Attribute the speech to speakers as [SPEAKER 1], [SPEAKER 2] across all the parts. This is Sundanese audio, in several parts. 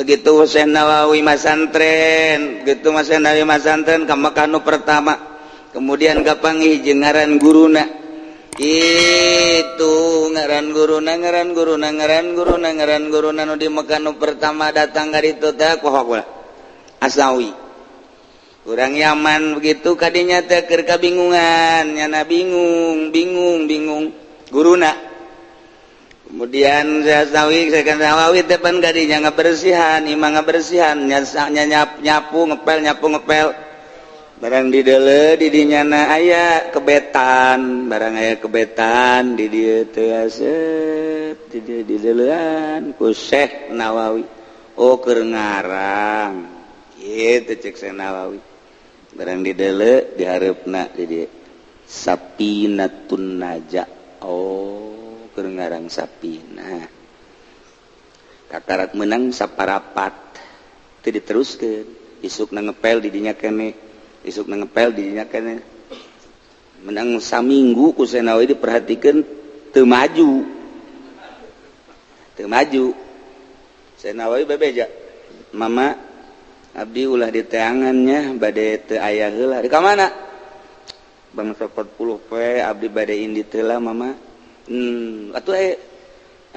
[SPEAKER 1] Begitu Syekh Nawawi masantren, begitu Mas Syekh Nawawi masantren ka Mekah nu pertama, kemudian kapanggih jeung ngaran guruna. Itu ngaran guruna, ngaran guruna, ngaran guruna, ngaran guruna nu di Mekah nu pertama datang ka ditu teh poho kula. Asnawi. Urang Yaman begitu kadinya teh keur kabingungan, nyana bingung, bingung, bingung guruna. Kemudian saya Asnawi, saya kan Nawawi teh pan kadinya ngabersihan, imah ngabersihan, nyap, nyapu, ngepel, nyapu, ngepel. Barang di deuleu di dinyana aya kebetan, barang aya kebetan di dieu teh aset, di dieu di deuleuan ku Syekh Nawawi. Oh, keur ngarang. Kitu cek Syekh Nawawi. Barang di deuleu di hareupna di dieu Sapinatun Naja. Oh, keur ngarang Sapina. Kakarak menang saparapat teu diteruskeun. Isukna ngepel di dinya keneh, isukna ngepel di dinya keneh. Menang saminggu ku Syekh Nawawi diperhatikeun teu maju. Teu maju. Syekh Nawawi bebeja, "Mama, abdi ulah diteangannya bade teu aya heula." Di ka mana? Bangsa 40 poe abdi bade indit heula, Mama. Atuh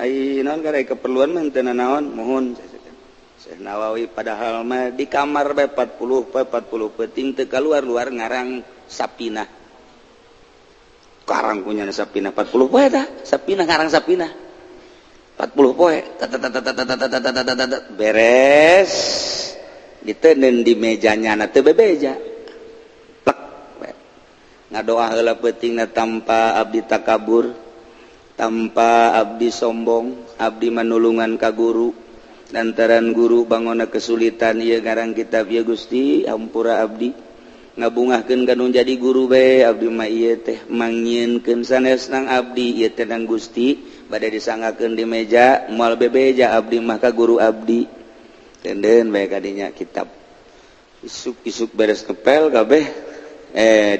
[SPEAKER 1] ai naon karek keperluan mah teu naon, mohon. Syekh Nawawi padahal mah di kamar bae 40 poe 40 peuting teu kaluar-luar ngarang Sapina. Karang punya Sapina 40 poe tah, Sapina ngarang Sapina. 40 poe beres ditenen di mejanya na teu bebeja. Plek ngadoa heula peutingna tanpa abdi takabur, tanpa abdi sombong, abdi manulungan ka guru lantaran guru bangona kesulitan ieu ngarang kitab ya Gusti, hampura abdi ngabungahkeun ka nu jadi guru bae abdi mah ieu teh mangnyieunkeun sanes nang abdi ieu teh nang Gusti bade disanggakeun di meja moal bebeja abdi mah ka guru abdi tenden bae kadinya kitab isuk-isuk beres ngepel kabeh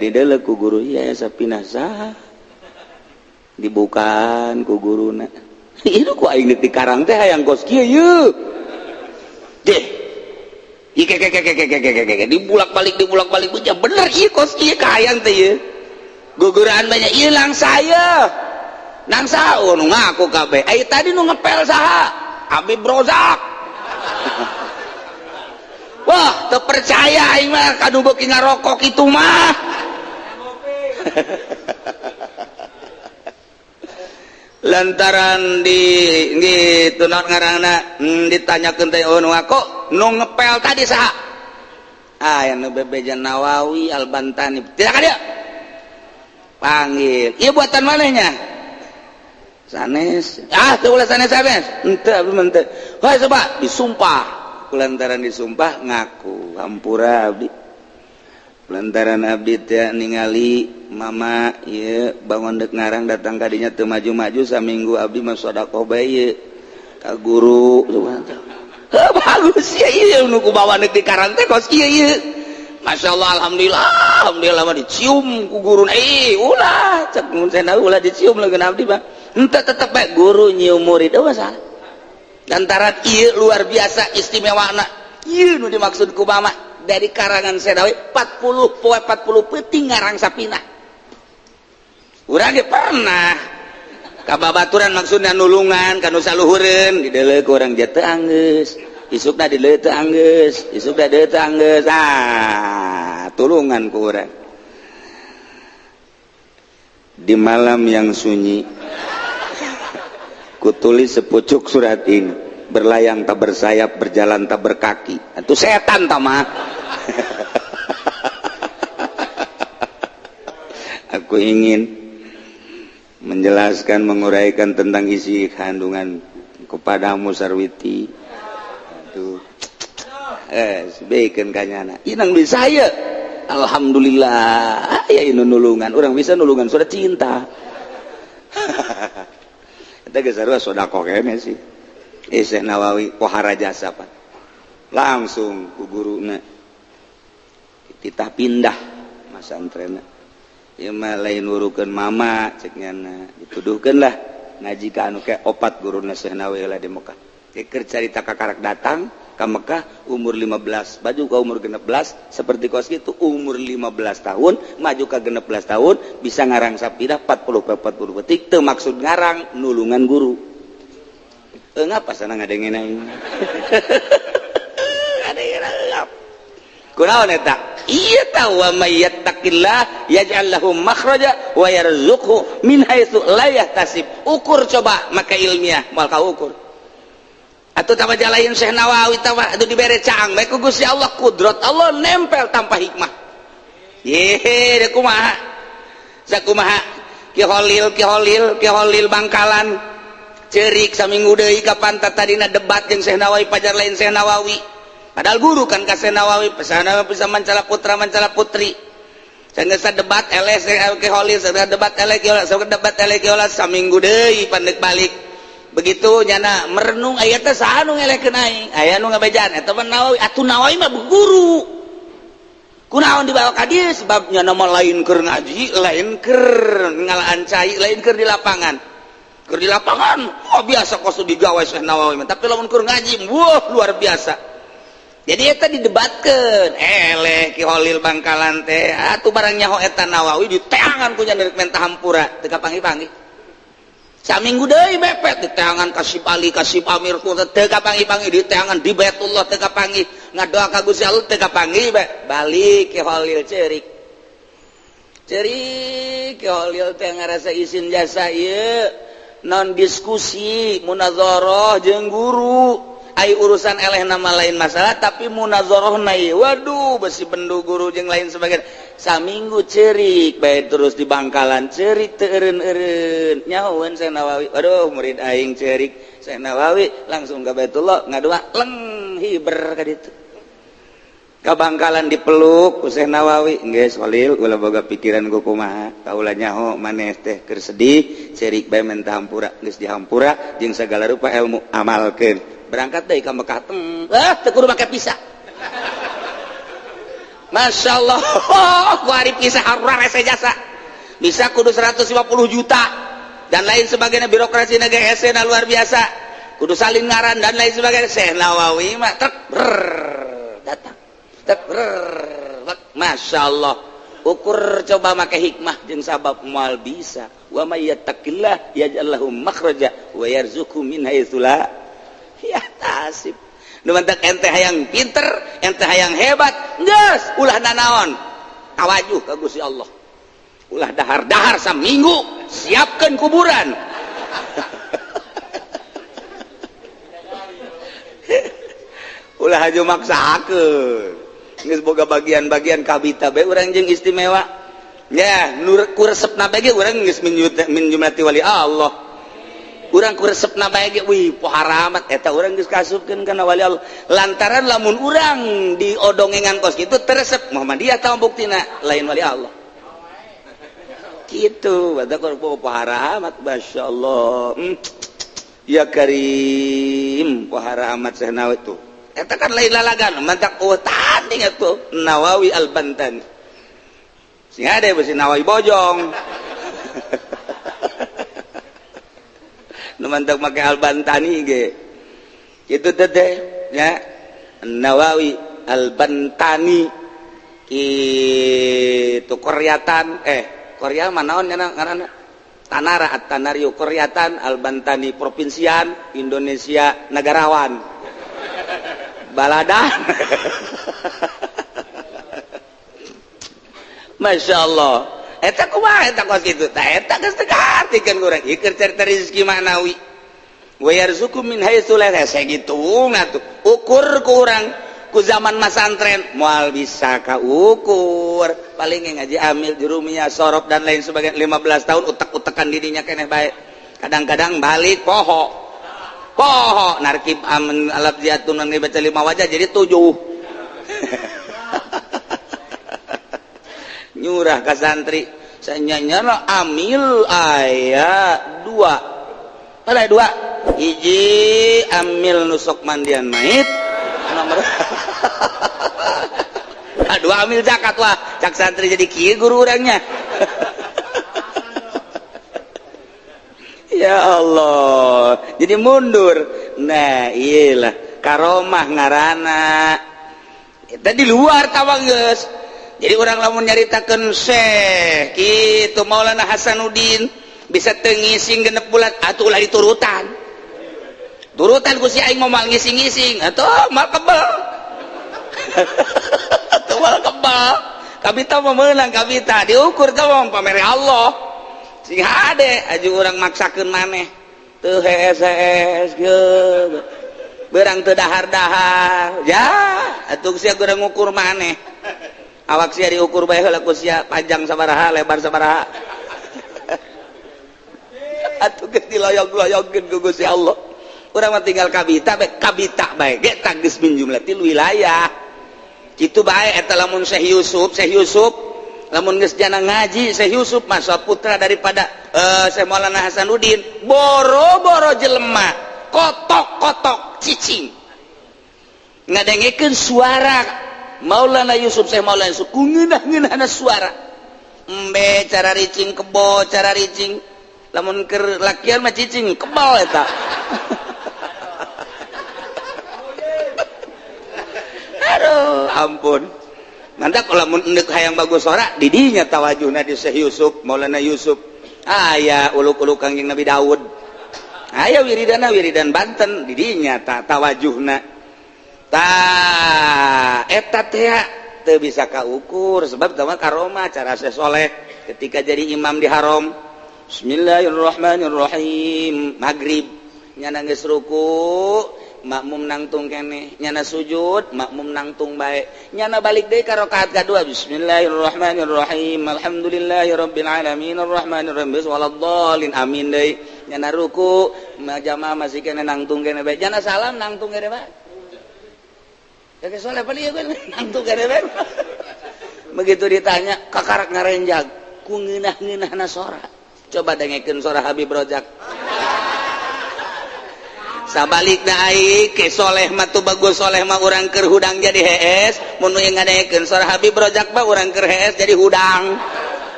[SPEAKER 1] dideuleu ku guru ieu Sapina saha dibukaan ku guruna itu ku aing di karang teh hayang kos kieu yeuh deh dibulak-balik dibulak-balik bener ieu kos kieu kahayang teh ieu guguraan banyak hilang saya nang saha nu ngaku kabeh ai tadi nu ngepel saha Habib Rozak. Wah, teu percaya aing mah kanu beuki ngarokok itu mah. Lantaran di gitu naon ngaranna ditanyakeun teh oh nu ngaku nu ngepel tadi saha ah yang nu bebeja Nawawi Albantani tidak ada panggil ieu buatan manehnya sanes ah teu ulah sanes sanes henteu abdi mah henteu heuh coba disumpah kulantaran disumpah ngaku hampura abdi lantaran abdi teh ningali mama ieu bangun dek ngarang datang kadinya teu maju-maju saminggu abdi mah sedekah bae ieu ka guru. Heuh, bagus ya ieu nu ku bawa deuk di karang teh kos kieu ieu. Masya Allah, alhamdulillah, alhamdulillah mah dicium ku guru. Eh, ulah cek mun cenah ulah dicium leungeun abdi mah henteu tetep bae guru nyium murid eueuh masalah lantaran ieu luar biasa istimewana ieu nu dimaksud ku mama dari karangan Sedawi 40 poe 40 peuting ngarang Sapina. Urang ge pernah ka babaturan maksudna nulungan ka nu saluhureun dideuleu ku urang dia teu anggeus isukna dideuleu teu anggeus isukna deuleu teu anggeus ah tulungan ku urang. Di malam yang sunyi kutulis sepucuk surat ini, berlayang tak bersayap, berjalan tak berkaki, itu setan tak mah. Aku ingin menjelaskan, menguraikan tentang isi kandungan kepadamu Sarwiti. Aduh, beken kanyana inang bisa ya. Alhamdulillah ya ini nulungan orang bisa nulungan sudah cinta. Eta geus sarua sedekah kene sih. Syekh Nawawi pohara jasa pan langsung ku guruna titah pindah masantrenna ieu mah lain nurukeun mama cek nyana dituduhkeun lah ngaji ka anu ke opat guruna Syekh Nawawi lah di Mekah keur carita kakarak datang. Ka Mekah umur 15, maju ke umur 16, seperti kos gitu umur 15 tahun, maju ke 16 tahun bisa ngarang sapidah 40 40 petik, teu maksud ngarang nulungan guru. Ngapa sana ngadengin aing? Ngadengin ngap. Kunaon eta? Iya tahu wa may yattaqillah yaj'al lahu makhraja wa yarzuqhu min haitsu la yahtasib. Ukur coba maka ilmiah moal kaukur. Atau tambah jalain Syekh Nawawi tambah itu dibere caang bae ku Gusti Allah, kudrat Allah nempel tanpa hikmah. Ye, da kumaha? Sakumaha? Ki Holil, Ki Holil, Ki Holil Bangkalan cerik saminggu deui kapan tadina debat jeung Syekh Nawawi pajar lain Syekh Nawawi. Padahal guru kan ka Syekh Nawawi, pesana bisa mancala putra mancala putri. Sanggeus debat eleh Ki Holil, sanggeus debat eleh Ki Holil, sanggeus debat eleh Ki Holil saminggu deui pandek balik. Begitu nyana merenung aya teh saha nu ngelehkeun aing, aya nu ngabejaan eta mah Nawawi, atuh Nawawi mah guru. Kunaon dibawa ka dieu sebab nyana mah lain keur ngaji, lain keur ngalaan cai, lain keur di lapangan. Keur di lapangan, wah biasa kos digawe Syekh Nawawi mah, tapi lamun keur ngaji, wah luar biasa. Jadi eta didebatkeun, eleh Ki Holil Bangkalan teh, atuh barang nyaho eta Nawawi diteangan ku nya rek menta hampura, teu kapanggih-panggih. Saminggu deui mepet diteangan ka Syib Ali, ka Syib Amir ku teu kapanggih-panggih, diteangan di Baitullah teu kapanggih, ngadoa ka Gusti Allah teu kapanggih bae. Balik Ki Holil ceurik. Ceurik Ki Holil teh ngarasa isin jasa ieu non diskusi munazarah jeung guru. Ai urusan eleh nama lain masalah tapi munazarahna ieu waduh besi bendu guru jeung lain sebagainya. Saminggu cerik bae terus di Bangkalan cerik teu eureun-eureun nyahoeun Syekh Nawawi, waduh murid aing cerik Syekh Nawawi langsung ka Baitullah ngadoa leng hiber ka ditu. Ka Bangkalan dipeluk ku Syekh Nawawi, geus Holil ulah boga pikiran ku kumaha, kaula nyaho maneh teh keur sedih cerik bae menta hampura, geus dihampura jeung sagala rupa ilmu amalkeun. Berangkat deui ka Mekah teng, ah teu kudu make visa. Masya Allah, ku ari visa rese jasa. Bisa kudu 150 juta dan lain sebagainya, birokrasi negara hesena luar biasa. Kudu salin ngaran dan lain sebagainya. Syekh Nawawi mah tek brrr, datang. Tek brrr, Masya Allah. Ukur coba make hikmah jeung sabab moal bisa. Wa may yattaqillah yaj'al lahu makhraja wa yarzuqhu min haitsu la yahtasib. Nu mantak ente hayang pinter, ente hayang hebat, geus ulah nanaon. Tawajuh ka Gusti Allah. Ulah dahar-dahar saminggu, siapkeun kuburan. Ulah haju maksakeun. Geus boga bagian-bagian kabita bae urang jeung istimewa. Ya, nur ku resepna bae ge urang geus min jumlati wali Allah. Urang ku resepna bae ge wih pohara amat eta urang geus kasupkeun kana wali Allah. Lantaran lamun urang diodongengan kos kitu teresep Muhammadiyah tahu buktina lain wali Allah. Kitu badak pohara amat masyaallah. Ya Karim pohara amat Syekh Nawawi tuh. Eta kan lain lalagan mantak eueuh tanding atuh Nawawi Al-Bantani. Sing ade besi Nawawi bojong. Nu mantak make Al-Bantani ge. Kitu teh teh nya Nawawi Al-Bantani kitu Koryatan Korea mah naon nya ngaranna? Tanara At-Tanario Koryatan Al-Bantani Provinsian Indonesia Negarawan. Baladan. Masya Allah. Eta kumaha eta kos kitu? Tah eta geus teu kahartikeun urang. Ieu keur carita rezeki maknawi. Wa yarzuqu min haitsu la yahtasib gitu atuh. Ukur ku urang ku zaman masantren moal bisa kaukur. Paling ngaji amil jurumiyah sorop dan lain sebagainya 15 tahun utek-utekan dirinya keneh bae. Kadang-kadang balik poho. Poho narkib amin alaf ziatun baca 5 wajah jadi 7. Nyurah ka santri sanyanya amil aya 2 ada 2 hiji amil nusok mandian mait nomor 2 amil zakat wah cak santri jadi kieu guru urangnya. Ya Allah jadi mundur. Nah iyalah Karomah ngarana eta di luar tawang geus. Jadi orang lamun nyaritakeun Syekh kitu, Maulana Hasanuddin bisa teu ngising 6 bulan, atuh ulah diturutan. Turutan ku si aing mau mal ngising-ngising atuh mal kebel, atuh mal kebal. Kabita mah meunang, kabita diukur teh mah pamere Allah. Sing hade aju urang maksakeun maneh teu hees-hees ge berang teu dahar-dahar ya atuh sia urang ngukur maneh. Awak sia diukur bae heula ku sia, panjang sabaraha, lebar sabaraha, atuh geus diloyog-loyogkeun ku Gusti Allah. Urang mah tinggal kabita bae, kabita bae ge tah geus min jumlatil wilayah kitu bae. Eta lamun Syekh Yusuf, Syekh Yusuf lamun geus jana ngaji, Syekh Yusuf masa putra daripada Syekh Maulana Hasanuddin, boro-boro jelema kotok-kotok cicing ngadengekeun suara Maulana Yusuf, Syekh Maulana Yusuf ku ngeunah-ngeunahna suara embe cara ricing kebo, cara ricing lamun keur lakian mah cicing kebal eta. Aduh, ampun. Mantap kalau lamun endek hayang bagus sora didinya tawajuhna di Syekh Yusuf, Maulana Yusuf. Aya uluk-uluk Kangjeng Nabi Daud. Aya wiridana wiridan Banten didinya ta tawajuhna. Ta eta teh teu bisa kaukur sebab tama karomah cara Syekh Soleh ketika jadi imam di Haram. Bismillahirrahmanirrahim. Maghrib nyana geus ruku, makmum nangtung keneh, nyana sujud, makmum nangtung bae, nyana balik deui ka rakaat kadua, bismillahirrahmanirrahim, alhamdulillahirabbil alamin arrahmanirrahim, waladhdallin, amin deui, nyana ruku, jamaah masih keneh nangtung keneh bae, nyana salam nangtung keneh bae. Ya soleh paling ya nangtung keneh bae. Begitu ditanya kakarak ngarenjag ku ngeunah-ngeunahna sora. Coba dengekeun sora Habib Rojak. Sabalikna ai ke soleh mah tuh bagus, soleh mah urang keur hudang jadi hees, mun nu ngadengekeun sora Habib Rojak mah urang keur hees jadi hudang.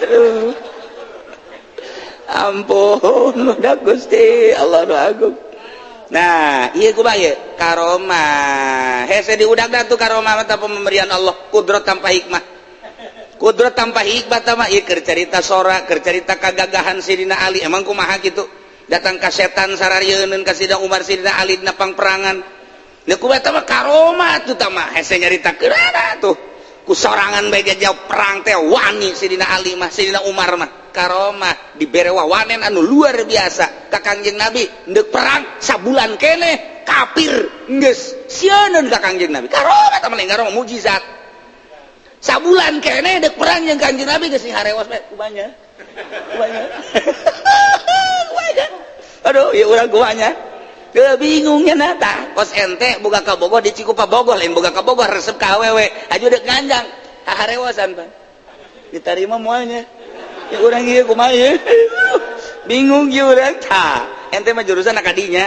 [SPEAKER 1] Aduh. Ampun, udah Gusti Allah nu agung. Nah, iya kumaha ieu? Karomah. Hese diudag tuh karomah mah pemberian Allah, kudrat tanpa hikmah. Kudrat tanpa hikmah tah mah ieu keur carita sora, keur carita kagagahan Sidina Ali. Emang kumaha kitu? Datang ka setan sararieun ka Sidina Umar, Sidina Ali dina pangperangan. Leuh kumaha tah mah karomah tuh tah mah hese nyaritakeun tuh. Ku sorangan bae jauh perang teh wani Sidina Ali mah, Sidina Umar mah. Karomah dibere wawanen anu luar biasa ka Kangjeng Nabi, ndek perang sabulan keneh kafir geus sieun ka Kangjeng Nabi. Karomah tah mah karomah mukjizat. Sabulan keneh dek perang jeung Kangjeng Nabi geus harewas bae kumanya. Kumanya. Kumanya. Aduh, ya urang kumanya. Bingungnya nata kos ente boga kabogoh di Cikupa Bogor, lain boga kabogoh resep ka awewe aju dek nganjang harewasan pan diterima mualnya. Ya urang ieu kumaha ieu, bingung ieu urang. Tah ente mah jurusan akadinya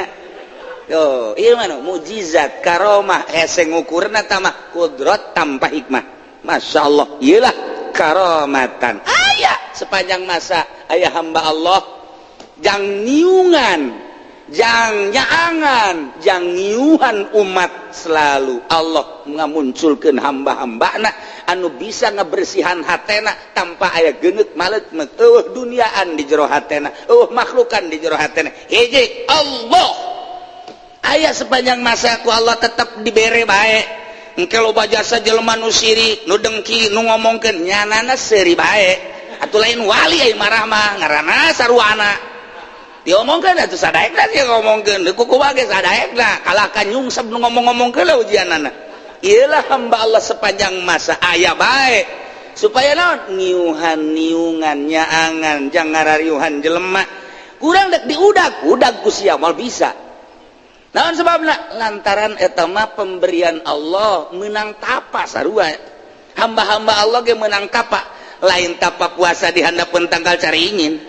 [SPEAKER 1] yo ieu mah mukjizat karomah hese ngukurna tah mah kudrat tanpa hikmah. Masya Allah, iyalah karomatan. Aya sepanjang masa aya hamba Allah jang niungan, jang nyaangan, jang ngiuhan umat, selalu Allah ngamunculkeun hamba-hambana anu bisa ngebersihan hatena tanpa aya geungeut malet eueuh duniaan di jero hatena, eueuh makhlukan di jero hatena. Hiji Allah aya sepanjang masa ku Allah tetap dibere bae. Engke loba jasa jelema nu sirik, nu dengki, nu ngomongkeun, nyanana seuri bae atuh. Lain wali ai marah mah ngaranna sarwana diomongkeun atuh sadaekna dia ngomongkeun kuku ge sadaekna kalah ka nyungsep nu ngomong-ngomongkeun lah ujianana. Iyalah hamba Allah sepanjang masa aya bae supaya naon ngiuhan niungan nyaangan jangan ngarariuhan jelema kurang dek diudag udag ku sia moal bisa. Naon sebabna? Lantaran eta mah pemberian Allah, menang tapa sarua hamba-hamba Allah ge menang tapa, lain tapa puasa di handapeun tangkal caringin.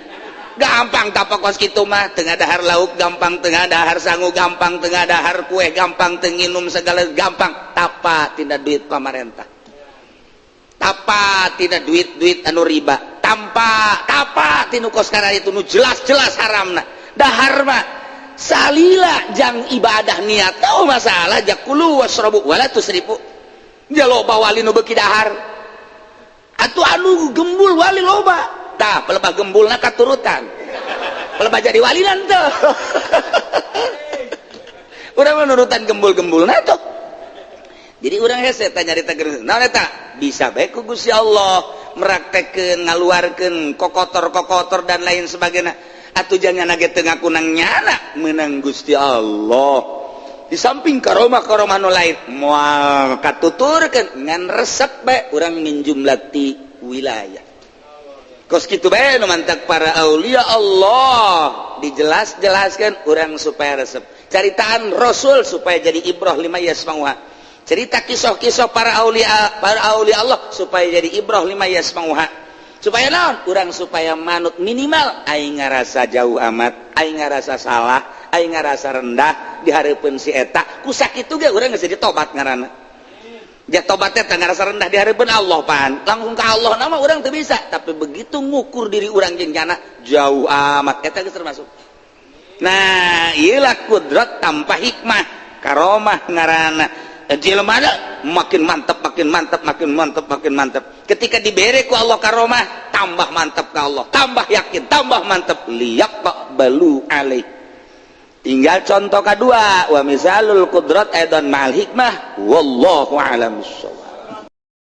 [SPEAKER 1] Gampang tapa kos kitu mah, tengah dahar lauk gampang, tengah dahar sangu gampang, tengah dahar kue gampang, teu nginum segala gampang. Tapa tina duit pamarentah, tapa tina duit-duit anu riba, tanpa tapa tinu kos kana itu nu jelas-jelas haramna. Dahar mah Salila jang ibadah niat tahu masalah jak kulu wasrobu wala tusrifu. Dia loba wali nu beuki dahar atuh, anu gembul wali loba. Tah, pelebah gembulna katurutan, pelebah jadi wali nanti. Urang menurutan gembul-gembulna tuh. Jadi urang hese tanya nyarita naon eta bisa bae ku Gusti Allah meraktekeun, ngaluarkeun kokotor-kokotor dan lain sebagainya. Atuh jangan ge teu ngaku nang nyana menang Gusti Allah. Di samping karomah karomah nu lain moal katuturkeun, ngan resep bae urang min jumlati wilayah. Kos kitu bae nu mantak para aulia Allah dijelas-jelaskan urang supaya resep. Caritaan Rasul supaya jadi ibrah lima yasmauha, cerita kisah-kisah para aulia, para aulia Allah supaya jadi ibrah lima yasmauha, supaya naon? Urang supaya manut. Minimal aing ngarasa jauh amat, aing ngarasa salah, aing ngarasa rendah di hareupeun si eta, ku sakitu ge urang geus jadi tobat ngaranna. Ja tobatnya teh ngarasa rendah di hareupeun Allah. Pan langsung ke Allah nama urang teu bisa, tapi begitu ngukur diri urang jeung nyana jauh amat, eta geus termasuk. Nah, iyalah kudrat tanpa hikmah, karomah ngaranna. Jelema makin mantap, makin mantap, makin mantap, makin mantap. Ketika diberi ku Allah karomah, tambah mantap ke Allah, tambah yakin, tambah mantap, liyak balu alaih. Tinggal contoh kedua, wa misalul kudrat aidan ma'al hikmah, wallahu a'lam bissawab.